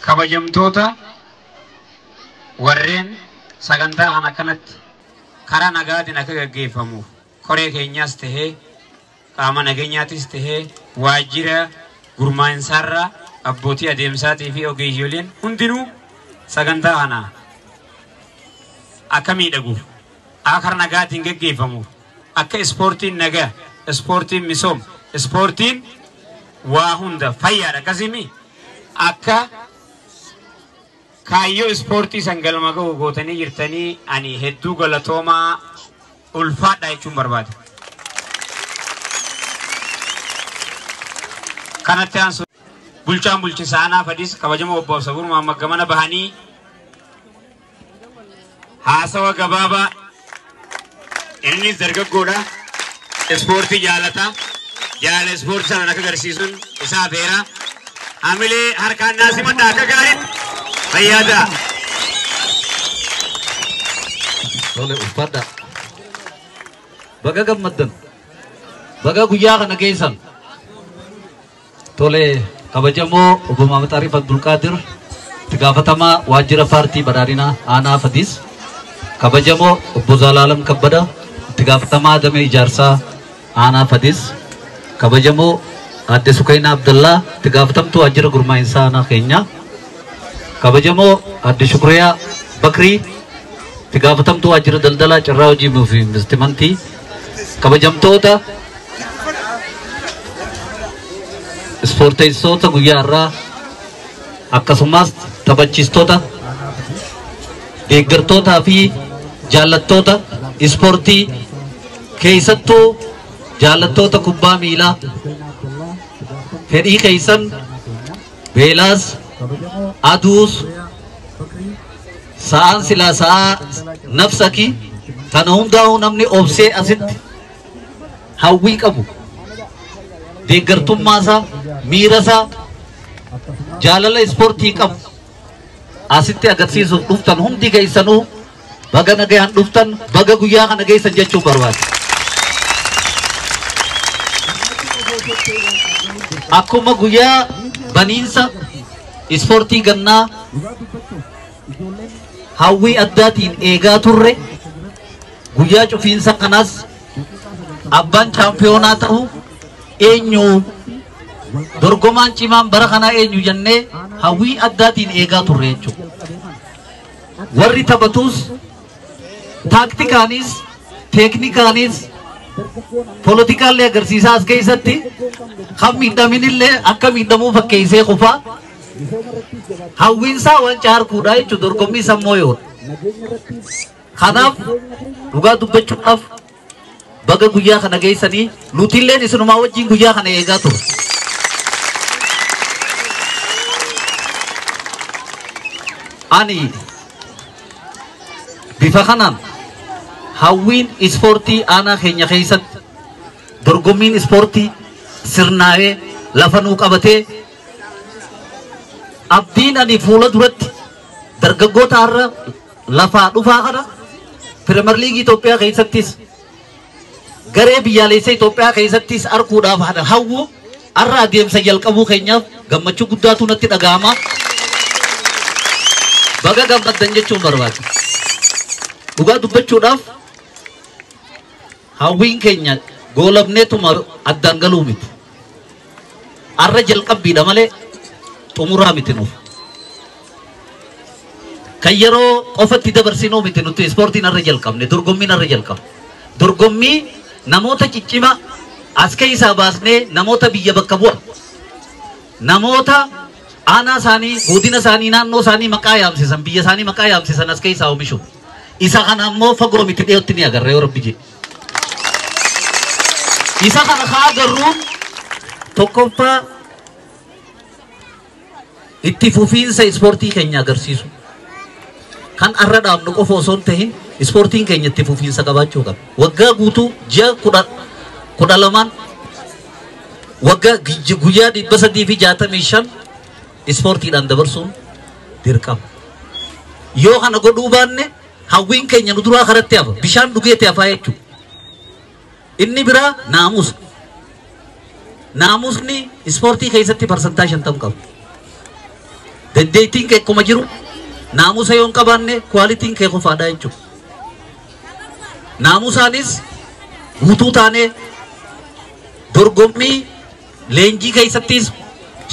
Kabajamtoota warreen sagantaa kana kanatti karaa nagaatiin akka gaggeeffamuuf koree keenyaas tahee qaama nageenyaatis tahee waajjira gurmaa'insaarraa abbootii adeemsaatii fi ogeeyyiileen hundinuu sagantaa kana akka miidhaguuf akka karaa nagaatiin gaggeeffamuuf akka ispoortiin nagaa, ispoortiin misooma, ispoortiin waa hunda fayyaadha akkasimi akka kaayyoo ispoortii san galma ga'u gootanii jirtanii ani hedduu galatoomaa ulfaadha jechuun barbaada. Kanatti aansu bulchaan bulchiinsa aanaa Fadis kabajamoo obbo Absabuur Mahammad gamana bahanii haasawa gabaabaa innis dargaggoodha. Ispoortii jaalata. Jaala ispoortii sana akka agarsiisuun isaa feera. Hamilee harkaan naasimadha akka gaariitti. Fayyaada. Tole ulfaadha. Baga gammaddan. Baga guyyaa kana geessan. Tole kabajamoo obbo Maamad Ariif Abdulqaadir itti gaafatamaa waajjira paartii badhaadhinaa aanaa Fadis. Kabajamoo obbo Zalaalam Kabbada itti gaafatamaa damee ijaarsaa aanaa Fadis. Kabajamoo aadde Sukaynaa Abdallaa itti gaafatamtuu waajjira gurmaa'insaa aanaa keenyaa. Kabajamoo aadde Shukriyaa Bakrii itti gaafatamtuu waajjira daldalaa carraa hojii fi investimentii. Kabajamtoota ispoorteessitoota guyyaa irraa akkasumas taphachiistota deeggartootaa fi jaallattoota ispoortii keessattuu jaallattoota kubbaa miilaa fedhii keessan beelaas aduus sa'aan silaa sa'aa nafsaki kana hundaa'uu namni obsee asitti hawwii qabu deeggartummaasaa miirasaa jaalala ispoortii qabu asitti agarsiisuuf dhuftan hundi keessanuu baga nagayaan dhuftan baga guyyaa kana geessan jechuun barbaada. Akkuma guyyaa baniinsa ispoortii gannaa hawwii addaatiin eegaa turre guyyaa cufiinsa kanaas abbaan chaampiyoonaa ta'u eenyu dorgomaan cimaan bara kanaa eenyu jennee hawwii addaatiin eegaa turre jechuudha. Warri taphatus taaktikaanis teeknikaanis politikaallee agarsiisaa as keessatti kan miidhaminillee akka miidhamuu fakkeessee qofaa hawwiinsaa waan caarkuudha jechuudha dorgommii sammuu yoo. Kanaaf dhugaa dubbachuudhaaf baga guyyaa kana geessanii nutilleen isinumaa wajjin guyyaa kana eegaa turre. Ani bifa kanaan hawwiin ispoortii aanaa keenya keessatti dorgommiin ispoortii sirnaa'ee lafa nuu qabatee abdiin ani fuula duratti dargaggoota har'a lafaa dhufaa kana Pirimeer Liigii Itoophiyaa keessattis garee biyyaalessa Itoophiyaa keessattis arguudhaaf hawwu har'a adeemsa jalqabuu keenyaaf gammachuu guddaatu natti dhaga'ama. Baga gammaddan jechuun barbaada. Dhugaa dubbachuudhaaf hawwiin keenya goolabneetuma addaan galuu miti. Har'a jalqabbiidha malee xumuraa miti nuuf. Kan yeroo qofatti dabarsinuu miti nuti ispoortiin irra jalqabne dorgommiin irra jalqabne. Dorgommii namoota ciccimaa as keessaa baasnee namoota biyya bakka bu'a. Namoota aanaa isaanii, godina isaanii, naannoo isaanii maqaa yaamsisan, biyya isaanii maqaa yaamsisan as keessaa oomishu. Isa kana ammoo fagoo miti dhiyootti ni agarra yoo Rabbi jedhe. Isa kana haa agarruun tokkoffaa itti fufiinsa ispoortii keenya agarsiisu. Kan arra dhaabnu qofa osoo hin tahin ispoortiin keenya itti fufiinsa qabaachuu qaba. Waggaa guutuu ji'a 12 waggaa guyyaa 365 ispoortiidhaan dabarsuun dirqama. Yoo kana godhuu baanne hawwiin keenya nu duraa karatti hafa. Bishaan dhugeetti hafaa jechuudha. Inni biraa naamusa. Naamusni ispoortii keessatti 50% qaba. Dandeettiin kee akkuma jiru naamusa yoo hin qabaanne kwaalitiin kee qofaadha jechuudha. Naamusaanis guutuu taanee dorgommii leenjii keessattis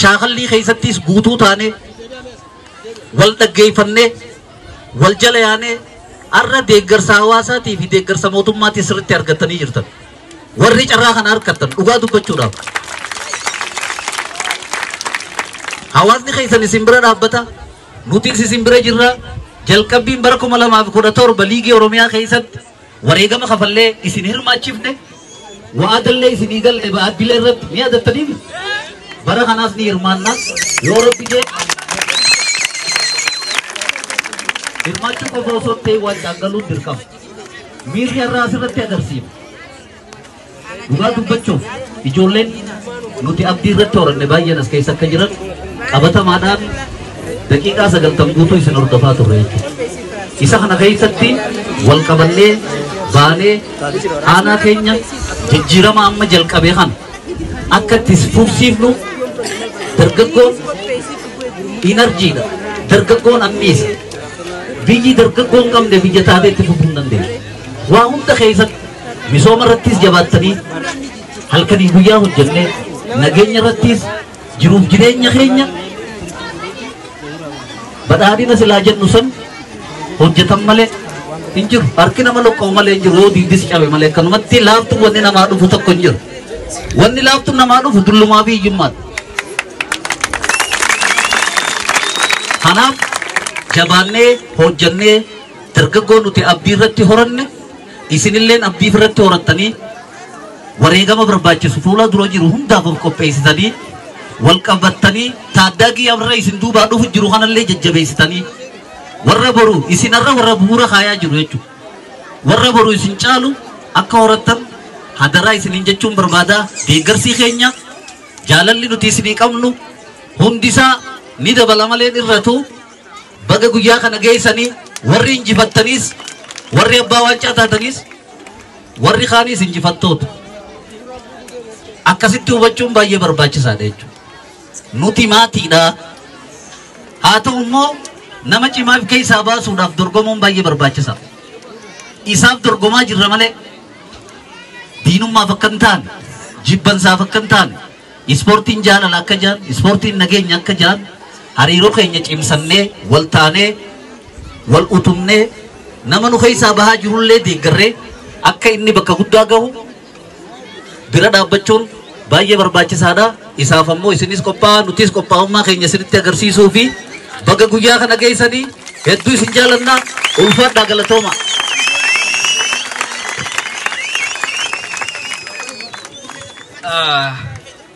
shaakallii keessattis guutuu taanee wal dhaggeeffannee wal jala yaanee arra deeggarsa hawaasaatii fi deeggarsa mootummaatii sirriitti argatanii jirtan. Warri carraa kana argattan dhugaa dubbachuudhaaf. Hawaasni keessan isin bira dhaabbata, nutis isin bira jirra. Jalqabbiin bara 2017 liigii Oromiyaa keessatti wareegama kafallee isin hirmaachifne waadallee isinii galle baabbilee irratti ni yaadattanii bara kanaas ni hirmaannaa yoo Rabbi jedhe hirmaachuu qofa osoo ta'e waan galuun dirqama. Miirri har'aa asirratti agarsiifna. Dhugaa dubbachuuf ijoolleen nuti abdii irratti horanne baay'een as keessa akka jiran qabatamaadhaan daqiiqaa 90 guutuu isin hordofaa turre jechuudha. Isa kana keessatti wal qabannee baanee aanaa keenya jijjiirama amma jalqabee kana akka itti fufsiifnu dargaggoon inarjiidha. Dargaggoon ammiisa. Biyyi dargaggoo hin qabne biyya taatee itti fufuu hin dandeenye. Waa hunda keessatti misooma irrattis jabaattanii halkanii guyyaa hojjennee nageenya irrattis jiruuf jireenya keenya badhaadhina silaa jennu san hojjetan malee hin jiru. Harki nama loqqa'u malee hin jiru. Yoo diidis cabe malee akkanumatti laaftu wanni namaa dhufu tokko hin jiru. Wanni laaftu namaa dhufu dullumaa fi hiyyummaadha. Kanaaf jabaannee hojjennee dargaggoo nuti abdii irratti horanne isinilleen abdii irratti horattanii wareegama barbaachisu fuula dura jiru hundaaf of qopheessitanii wal qabattanii taaddaagii warra isin duubaa dhufu jiru kanallee jajjabeessitanii warra boru isinarra warra bu'uura kaayaa jiru jechuudha. Warra boru isin caalu akka horattan hadaraa isiniin jechuun barbaada. Deeggarsi keenya jaalalli nuti isinii qabnu hundisaa ni dabala malee irratu. Baga guyyaa kana geessanii warri injifattaniis warri abbaa waancaa taataniis warri kaaniis injifattoota. Akkasitti hubachuun baay'ee barbaachisaadha jechuudha. Nuti maatiidha. Haa ta'u immoo nama cimaaf keessaa baasuudhaaf dorgomuun baay'ee barbaachisaadha. Isaaf dorgomaa jirra malee diinummaaf akka hin taane, jibbansaaf akka hin taane, ispoortiin jaalala akka jiran, ispoortiin nageenya akka jiran hariiroo keenya cimsannee wal taanee wal utumnee nama nu keessaa bahaa jirullee deeggarree akka inni bakka guddaa gahu bira dhaabbachuun baay'ee barbaachisaadha. Isaaf ammoo isinis qophaa'aa nutis qophaa'ummaa keenya isinitti agarsiisuu fi baga guyyaa kana geessanii hedduu isin jaalannaa ulfaadhaa galatooma.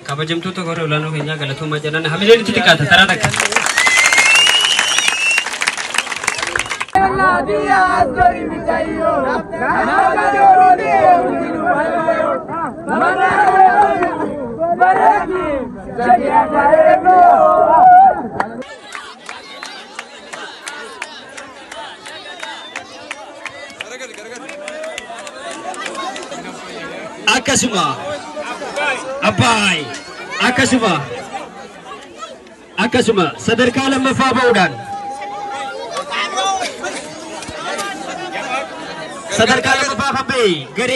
Kabajamtoota warra olaanoo keenyaa galatoomaa jedhan hamileen itti xiqqaata taraa takka. Akkasuma Abbaay akkasuma akkasuma sadarkaa lammaffaa ba'uudhaan sadarkaa lammaffaa kan ba'e garee